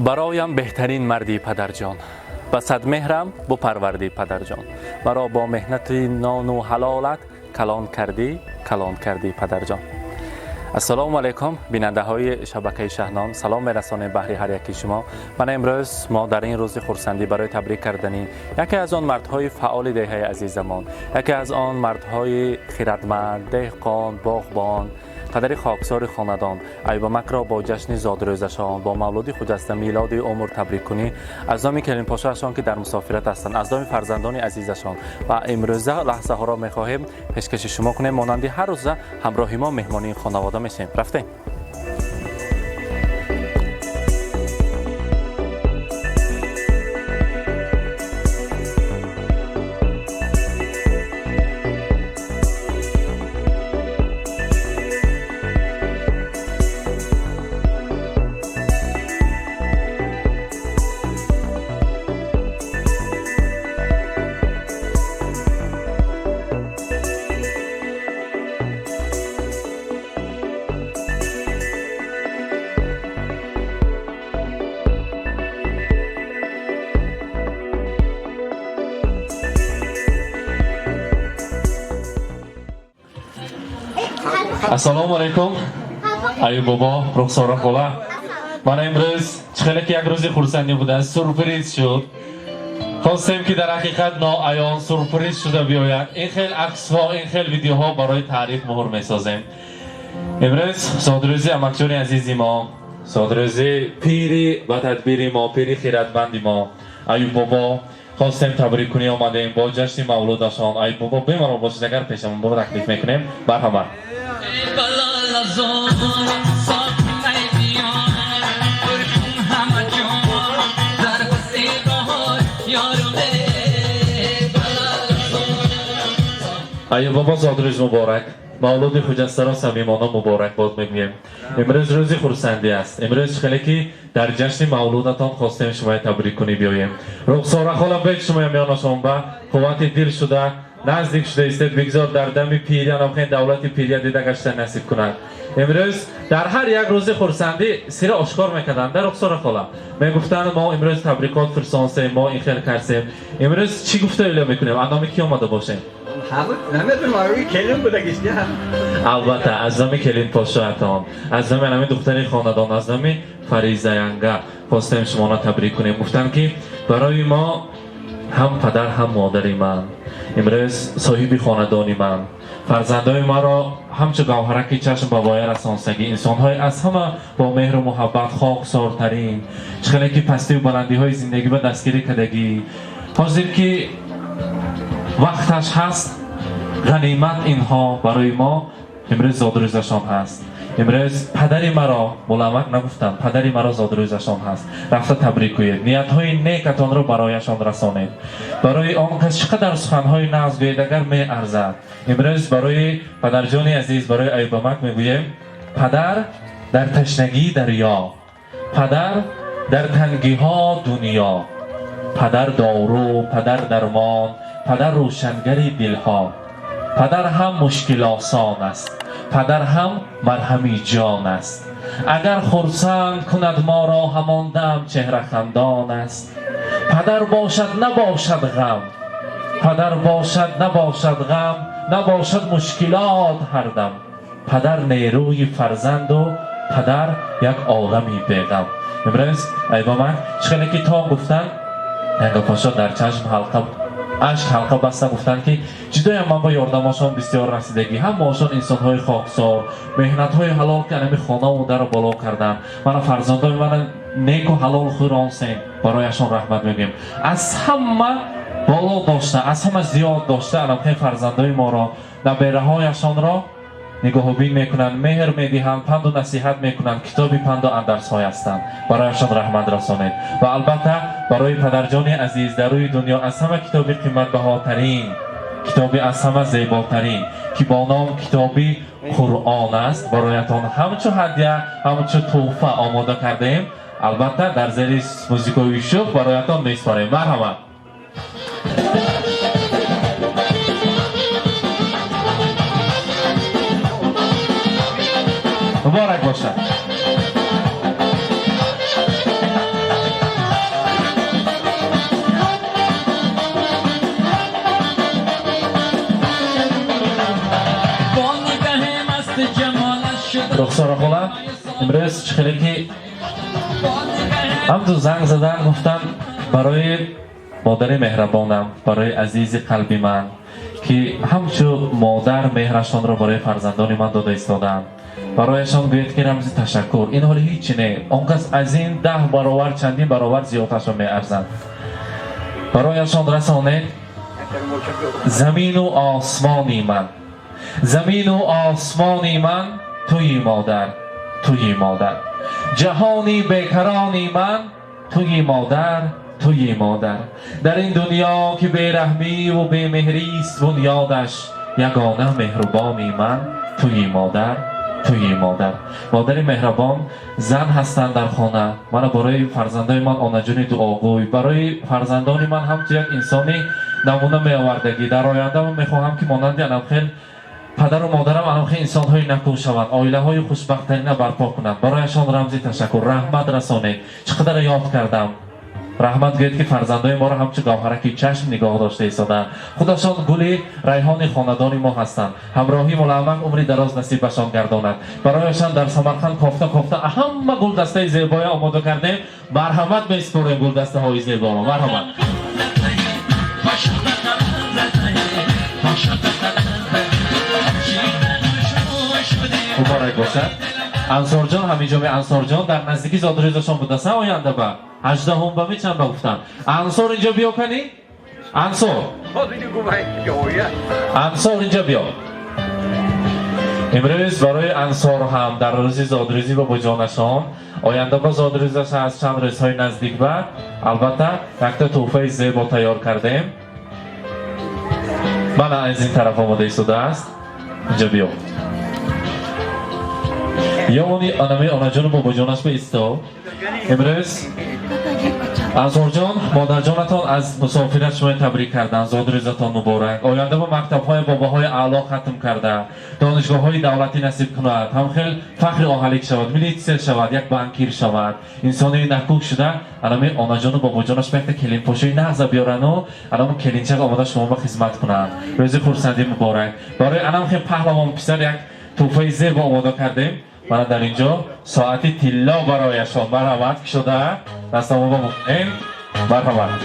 Бароям беҳтарин марди падарҷон, ба садмеҳрам бупарвардӣ падарҷон, маро бо меҳнати нону ҳалолат калон кардӣ, калон кардӣ падарҷон. Ассалому алайкум, бинандаҳои шабакаи Шаҳнон, салом мерасонем баҳри ҳар яки шумо. Мана имрӯз мо дар ин рӯзи хурсандӣ барои табрик кардани яке аз он мардҳои фаъоли деҳаи азизамон, яке аз он мардҳои хирадманд, деҳқон, боғбон, падари хоксори хонадон Аюбамакро бо ҷашни зодрӯзашон, бо мавлуди хуҷаста милоди умр табрик кунӣ, аз номи келинпошаашон, ки дар мусофират ҳастанд, аз номи фарзандони азизашон ва имрӯза лаҳзаҳоро мехоҳем пешкаши шумо кунем. Монанди ҳар рӯза ҳамроҳи мо меҳмонии хонавода мешавем. Рафтем. Ассалому алайкум, Аюб бобо, Рухсора хола. Мана имрӯз чӣ хеле ки як рӯзи хурсандӣ будааст, сюрприз шуд. Хостем, ки дар ҳақиқат ноаён сюрприз шуда биёяд. Ин хел аксҳо, ин хел видеоҳо барои таърих муҳр месозем. Имрӯз зодрӯзи амакҷони азизи мо, зодрӯзи пири ба тадбири мо, пири хиратманди мо Аюб бобо. Хостем табрик кунӣ омадем бо ҷашни мавлудашон. Аюб бобо, бемалол бошед, агар пешамон бо таклиф мекунем. Марҳамат. Аюб бобо, зодрӯз муборак, мавлуди хуҷастаро самимона муборакбод мегӯем. Имрӯз рӯзи хурсандӣ аст. Имрӯз хеле ки дар ҷашни мавлудатон хостем шумоя табрик кунӣ биёем. Рухсора хола, бед шумоя миёнашон ба қуввати дил шуда наздик шуда истед. Бигзор дар дами пирия намхен давлати пирия дида гашта насиб кунад. Имрӯз дар ҳар як рӯзи хурсандӣ сира ошкор мекарданд дар Рухсора хола, мегуфтанд: мо имрӯз табрикот фирсонсем, мо ин хел кардем. Имрӯз чӣ гуфта эълон мекунем, аз номи кӣ омада бошем? Албатта, аз номи келинпошоятон, аз номи ҳамин духтари хонадон, аз номи Фаризаянга хостем шуморо табрик кунем. Гуфтанд, ки барои мо ҳам падар, ҳам модари ман, имрӯз соҳиби хонадони ман, фарзандои маро ҳамчу гавҳараки чашм ба воя расонсагӣ, инсонҳои аз ҳама бо меҳру муҳаббат, хоксортарин, чӣ хеле ки пастию баландиҳои зиндагӣ ба дастгирӣ кардагӣ, ҳозир ки вақташ ҳаст, ғанимат инҳо барои мо. Имрӯз зодрӯзашон ҳаст. Имрӯз падари маро муламак нагуфтам, падари маро зодрӯзашон ҳаст, рафта табрик кӯед, ниятҳои некатонро барояшон расонед. Барои он кас чӣ қадар суханҳои нағз гӯед, агар меарзад. Имрӯз барои падарҷони азиз, барои Аюбамак мегӯем: падар дар ташнагии дарё, падар дар тангиҳо дунё, падар дору, падар дармон, падар рӯшангари дилҳо, падар ҳам мушкилосон аст, падар ҳам марҳами ҷон аст. Агар хурсанд кунад моро, ҳамон дам чеҳрахандон аст. Падар бошад, набошад ғам, падар бошад, набошад ғам, набошад мушкилот ҳардам. Падар нерӯи фарзанду падар як олами беғам. Имрӯз Аюбамак чӣ хеле ки то гуфтанд, Янгапошо дар чашм ҳалқа ашк ҳалқа баста, гуфтанд, ки ҷудоям ман ба ёрдамошон бисёр расидагӣ. Ҳамаошон инсонҳои хоксор, меҳнатҳои ҳалол, ки анами хонаву даро боло карданд, мана фарзандои мана неку ҳалол хӯронсем, барояшон раҳмат мегӯем. Аз ҳама боло дошта, аз ҳама зиёд дошта, анамхел фарзандои моро, набераҳояшонро нигоҳубин мекунанд, меҳр медиҳанд, панду насиҳат мекунанд, китоби панду андарсҳой ҳастанд. Барояшон раҳмат расонед. Ва албатта барои падарҷони азиз дар рӯи дунё аз ҳама китоби қиматбаҳотарин, китоби аз ҳама зеботарин, ки бо ном китоби Қуръон аст, бароятон ҳамчу ҳадя, ҳамчу тӯҳфа омода кардаем. Албатта дар зери музикои шӯх бароятон меспорем. Марҳамат. Муборак бошад. Рухсора хола, имрӯз чӣ хеле ки ҳамту занг задан, гуфтам, барои модари меҳрабонам, барои азизи қалби ман, ки ҳамчу модар меҳрашонро барои фарзандони ман дода истодаанд, барояшон гӯед, ки рамзи ташаккур. Ин ҳоли ҳичи не, он кас аз ин 10 баровар, чандин баровар зиёдташро меарзанд. Барояшон расонед: замину осмони ман, замину осмони ман туи модар, туи модар, ҷаҳони бекарони ман туи модар, туи модар. Дар ин дунё ки бераҳмиву бемеҳрист бунёдаш, ягона меҳрубони ман туи модар, туи модар. Модари меҳрабон зан ҳастанд дар хона. Мана барои фарзандои ман онаҷони дуогӯй, барои фарзандони ман ҳамчу як инсони намуна меовардагӣ. Дар оянда ман мехоҳам, ки монанди анамхел падару модарам анамхел инсонҳои накӯ шаванд, оилаҳои хушбахттарина барпо кунанд. Барояшон рамзи ташаккур, раҳмат расонед. Чӣ қадар ёд кардам, раҳмат гӯед, ки фарзандои моро ҳамчу гавҳараки чашм нигоҳ дошта истодаанд. Худашон гули райҳони хонадони мо ҳастанд. Ҳамроҳи мулоамак умри дароз насибашон гардонад. Барояшон дар Самарқанд кофта кофта ҳама гулдастаи зебоя омода кардем. Марҳамат, месупорем гулдастаҳои зеборо. Марҳамат. Муборак бошад. Ансорҷон ҳамиҷоми, Ансорҷон дар наздики зодрӯзашон будаса, оянда ба 18-ум ба мечанд ба гуфтан. Ансор, инҷо биё кани. Ансор, Ансор, инҷо биё. Имрӯз барои Ансор ҳам дар рӯзи зодрӯзӣ бобоҷонашон, оянда ба зодрӯзаш аз чанд рӯзҳои наздик ба, албатта, якта тӯҳфаи зебо тайёр кардем. Мана, аз ин тараф омода истодааст. Инҷо биё. Ё они анами онаҷону бобоҷонаш ба исто. Имрӯз, Ансорҷон, модарҷонатон аз мусофират шумо табрик карданд. Зодрӯзатон муборак. Оянда ба мактабҳои бобаҳои аъло хатм карда, донишгоҳҳои давлатӣ насиб кунад, ҳамхел фахри оҳалик шавад, милитсия шавад, як банкир шавад, инсони накӯк шуда, анами онаҷону бобоҷонаш ба якта келинпошои нағза биёрану анаму келинчак омода шумо ба хизмат кунанд. Рӯзи хурсандӣ муборак. Барои анам хел паҳлавон писар як тӯҳфаи зебо омода кардем. Мана, дар инҷо соати тилло барояшон. Марҳамат, кушода дастамоба мукунем. Марҳамат.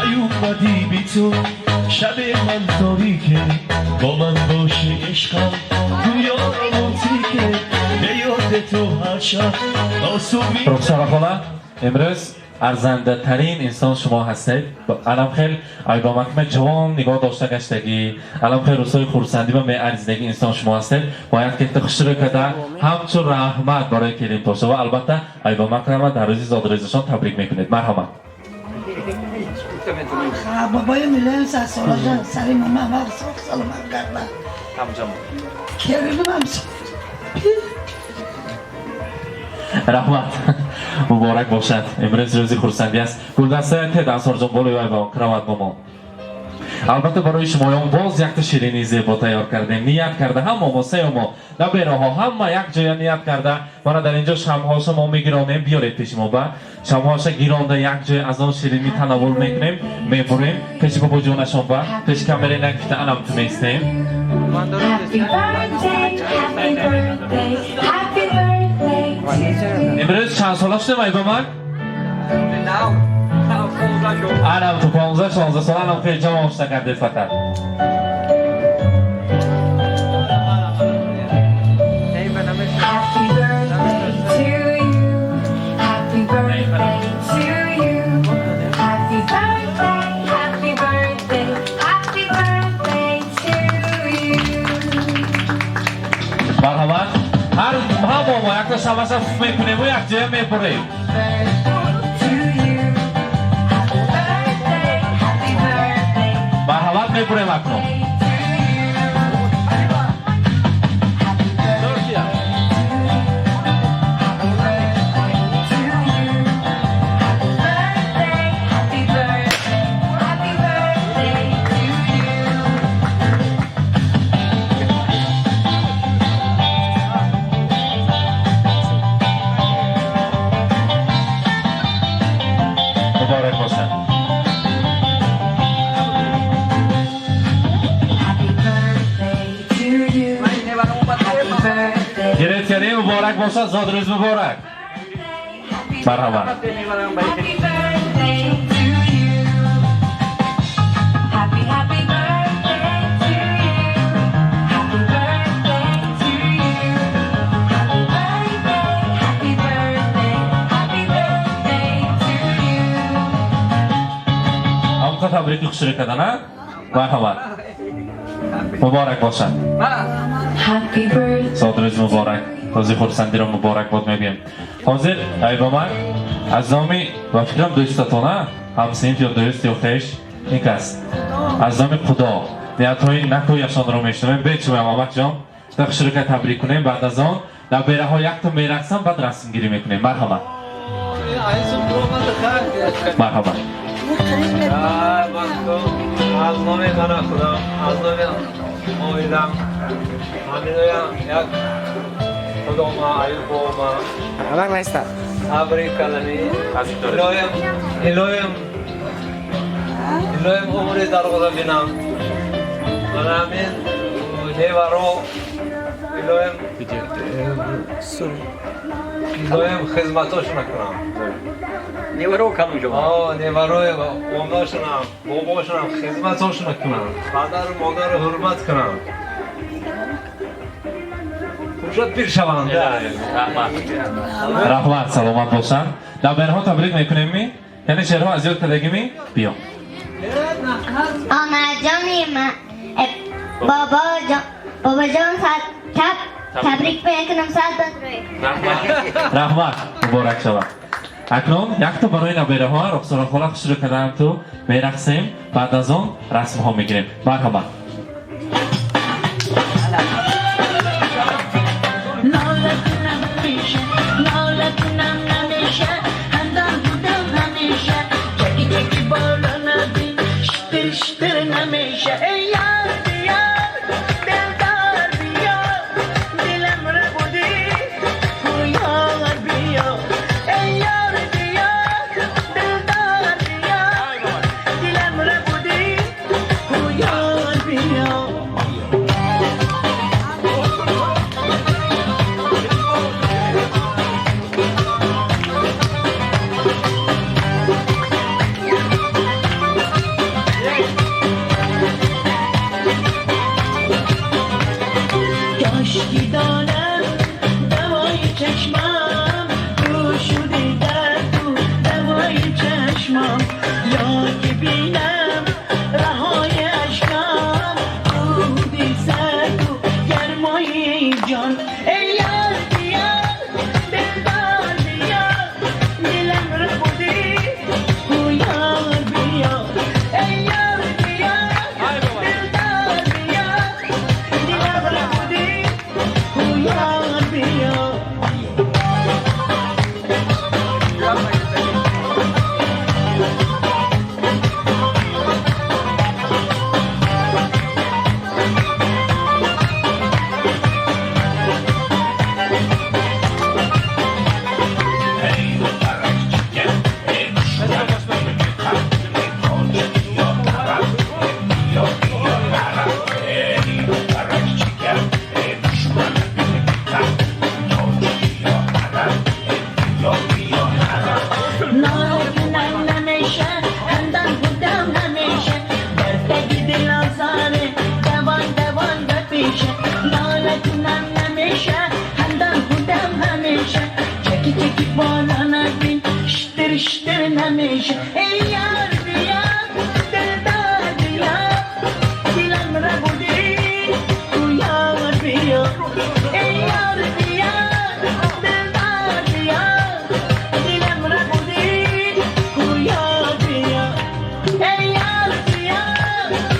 نیومدی بی تو شب من تاریکه، با من باشی عشقم گویا رومانتیکه، به یاد تو هر شب تا صبح می Рухсора хола, имрӯз арзандатарин инсон шумо ҳастед. Алам хел айбомакма ҷавон нигоҳ дошта гаштагӣ, алам хел рӯзҳои хурсандӣ ва меарзидагӣ инсон шумо ҳастед. Бояд ки хушрӯ карда, ҳамчун раҳмат барои келинпоша ва албатта айбомакрама дар рӯзи зодрӯзашон табрик мекунед. Марҳамат. Бобои миллион 100 сола сари мама соқ саломат карда. Келинам. Раҳмат, муборак бошад. Имрӯз рӯзи хурсандӣ аст. Гулдастая тед, Ансорҷон, болои вай ба кровать момон. Албатта, барои шумоён боз якта ширинии зебо тайёр кардем. Ният карда ҳама мо, сеё мо, набераҳо, ҳама як ҷоя ният карда. Мана, дар инҷо шамъҳоша мо мегиронем. Биёред пеши мо ба. Шамъҳоша гиронда, як ҷоя аз он ширинӣ танаввул мекунем, мебурем пеши бобоҷонашон ба пеши камераи нагифта анам ту меистем. Happy birthday, happy birthday, happy birthday to you. Имрӯз чанд сола шудем, айбамак? Анам ту 15-16 сола, анам хеле ҷавон шуда кардед фақат. Happy birthday to you. Happy birthday to you. Happy birthday, happy birthday, happy birthday to you. Марҳамат, ҳар ҳамо мо якта шамаша мекунему як ҷоя мебурем. Birthday to you. Happy birthday, happy birthday, Марҳамат, мебурем акнун. to you. Happy birthday to you. Happy birthday to you. Happy birthday, happy birthday, happy birthday to you. Муборак бошад, зодрӯз муборак. Марҳамат. Happy birthday to you. Happy, happy birthday to you. Happy birthday to you. Happy birthday, happy birthday, happy birthday to you. Ҳамқа табрики хушрӯ кардан, а? Марҳамат. Муборак бошад. Happy birthday. Зодрӯз муборак. Рӯзи хурсандиро муборакбод мегӯем. Ҳозир айбомак аз номи, ба фикрам, дӯстатона, ҳамсинф ё дӯст ё хеш ин кас, аз номи худо ниятҳои накӯяшонро мешунавем. Бечумам, амакҷон, хушрӯка табрик кунем. Баъд аз он набераҳо якто мерақсам, баъд расмгирӣ мекунем. Марҳамат, марҳамат. Аз номи мана худам, аз номи оилам, ҳаминоям як худома, аюбома табрик кардани. Илоҳим, илоҳим, илоҳим, умри дароза бинам. Мана ҳамин неваро, илоҳим, илоҳим, хизматошона кунам. Неваро калон. О, неварои оношонам, бобошонам хизматошона кунам, падару модарро ҳурмат кунам, хуршад пир шаванд. Раҳмат, раҳмат, саломат бошанд. Набераҳо табрик мекунем ми? Яъне шеърҳо аз ёд кардагими? Биё. Онаҷони ман, бобоҷон, бобоҷон, табрик мекунам, сад рӯй. Раҳмат, муборак шавад. Акнун якто барои набераҳо Рухсорахола хушрӯ кардаам, ту мерақсем, баъд аз он расмҳо мегирем. Марҳамат. ناله کنم میشه، ناله کنم نمیشه، همدم بودم همیشه، چکی چکی بالا نبین، شتر شتر نمیشه. ای یار بیا، دلدار بیا، دلم رو بودی یار بیا. ای یار بیا، دلدار بیا، دلم رو بودی یار بیا. کاشکی دانم دوای چشمم کو شدی درد و دوای چشمم، یا که بینم رهای اشکم بودی سرد و گرمای جان. ای یار بیا، دلدار بیا، دلم رو بودی یار بیا. ای یار بیا، دلدار بیا، دلم رو بودی یار بیا. ناله کنم نمیشه، همدم بودم همیشه، در تگ دل آزاره دوان دوان بپیشه. ناله کنم نمیشه، همدم بودم همیشه، چکی چکی بالا نبین، شتر شتر نمیشه. ای یار بیا، دلدار بیا، دلم را بودی تو یار بیا. ای یار بیا، دلدار بیا، دلم را بودی تو یار بیا. ای یار بیا،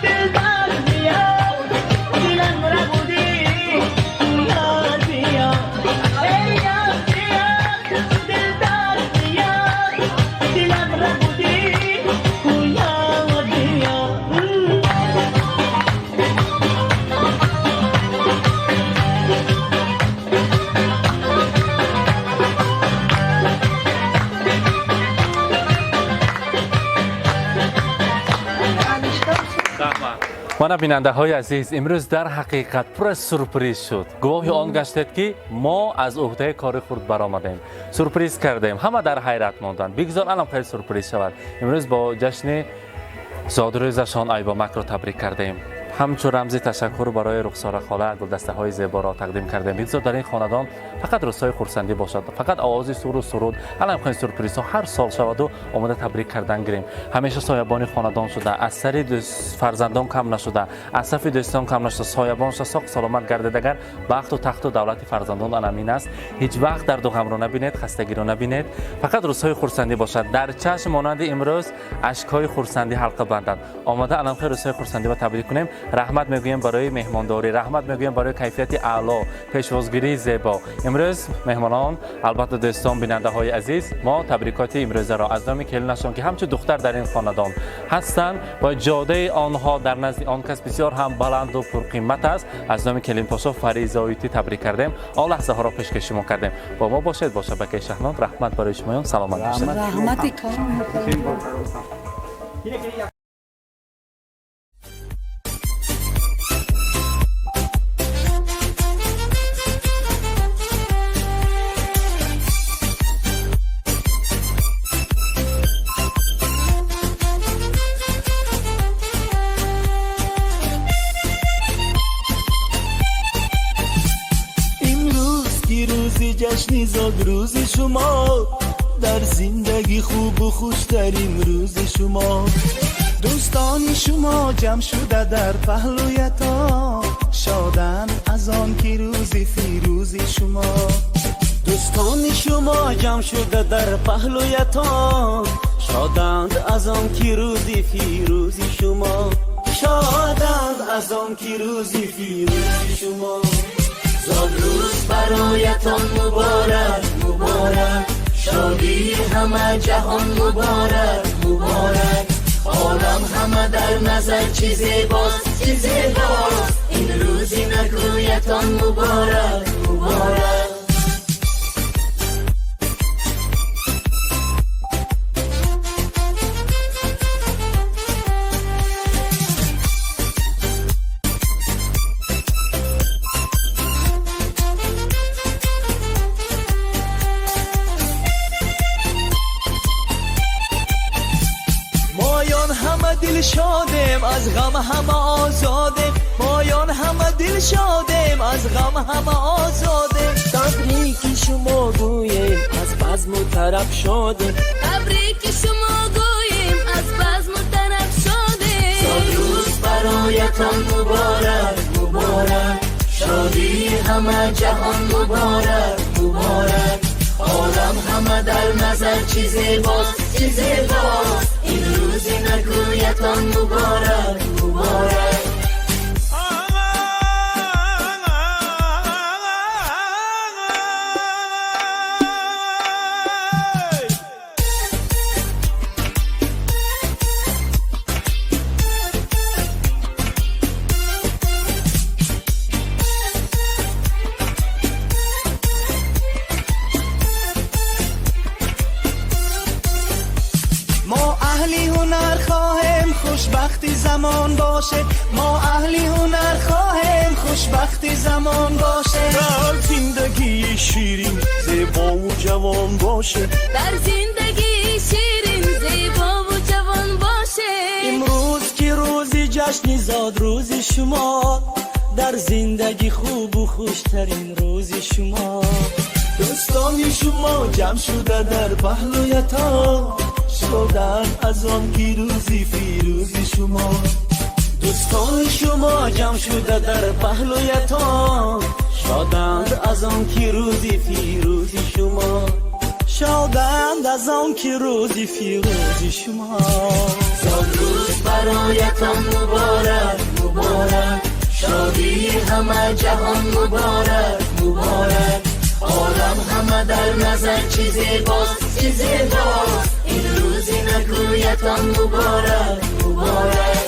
دلدار بیا، دلم را بودی تو یار بیا. ای یار بیا، دلدار بیا، دلم را بودی. Мана, бинандаҳои азиз, имрӯз дар ҳақиқат пур аз сюрприз шуд. Гувоҳи он гаштед, ки мо аз уҳдаи кори худ баромадем, сюрприз кардем, ҳама дар ҳайрат монданд. Бигзор алам хеле сюрприз шавад. Имрӯз бо ҷашни зодрӯзашон Айбомакро табрик кардем, ҳамчун рамзи ташаккур барои Рухсора хола гулдастаҳои зеборо тақдим кардем. Бигзор дар ин хонадон фақат рӯзҳои хурсандӣ бошад, фақат овози суру суруд, алам хеле сюрпризҳо ҳар сол шаваду омода табрик кардан гирем. Ҳамеша соябони хонадон шуда, аз сари фарзандон кам нашуда, аз сафи дӯстон кам нашуда, соябон шуда, соқ саломат гардед. Агар бахту тахту давлати фарзандон анамин аст, ҳеҷ вақт дарду ғамро набинед, хастагиро набинед, фақат рӯзҳои хурсандӣ бошад, дар чашм монанди имрӯз ашкҳои хурсандӣ ҳалқа бандад. Омода алам хеле рӯзҳои хурсандӣ ба табрик кунем. Раҳмат мегӯем барои меҳмондорӣ, раҳмат мегӯем барои кайфияти аъло, пешвозгирии зебо. Имрӯз меҳмонон, албатта дӯстон, бинандаҳои азиз, мо табрикоти имрӯзаро аз номи келинашон, ки ҳамчун духтар дар ин хонадон ҳастанд ва ҷодаи онҳо дар назди он кас бисёр ҳам баланду пурқимат аст, аз номи келинпошо Фаризоити табрик кардем, он лаҳзаҳоро пешкаши шумо кардем. Бо мо бошед, бо шабакаи Шаҳнод. Раҳмат барои шумоён, саломат бошед. Раҳмати калон. Имрӯз ки рӯзи ҷашни зодрӯзи шумо, дар зиндагӣ хубу хуштарин рӯзи шумо. Дӯстони шумо ҷамъ шуда дар паҳлӯятон, шоданд аз он ки рӯзи фирӯзи шумо. Дӯстони шумо ҷамъ шуда дар паҳлӯятон, шоданд аз он ки рӯзи фирӯзи шумо, шоданд аз он ки рӯзи фирӯзи шумо. Зодрӯз бароятон муборак, муборак, шодии ҳама ҷаҳон муборак, муборак. Олам ҳама дар назар чӣ зебост, чӣ зебост, ин рӯзи накӯятон муборак, муборак. Моён ҳама дилшодем, аз ғам ҳама озодем, моён ҳама дилшодем, аз ғам ҳама озодем. Табрики шумо гӯем, аз базму тараб шодем. Табрики шумо гӯем, аз базму тараб шодем. Зодрӯз бароятон муборак, муборак, шодии ҳама ҷаҳон муборак, муборак. Олам ҳама дар назар чӣ зебост, чӣ зебост, ин рӯзи накӯятон муборак, муборак. Мо аҳли ҳунар хоҳем, хушбахти замон бошед, мо аҳли ҳунар хоҳем, хушбахти замон бошед. Дар зиндагии ширин, зебову ҷавон бошед. Дар зиндагии ширин, зебову ҷавон бошед. Имрӯз ки рӯзи ҷашни зодрӯзи шумо, дар зиндагӣ хубу хуштарин рӯзи шумо. Дӯстони шумо ҷамъ шуда дар паҳлӯятон, шоданд аз он ки рӯзи фирӯзи шумо. Дӯстони шумо ҷамъ шуда дар паҳлӯятон, шоданд аз он ки рӯзи фирӯзи шумо, шоданд аз он ки рӯзи фирӯзи шумо. Зодрӯз бароятон муборак, муборак, шодии ҳама ҷаҳон муборак, муборак. Олам ҳама дар назар чӣ зебост, чӣ зебост, ин рӯзи накӯятон муборак, муборак.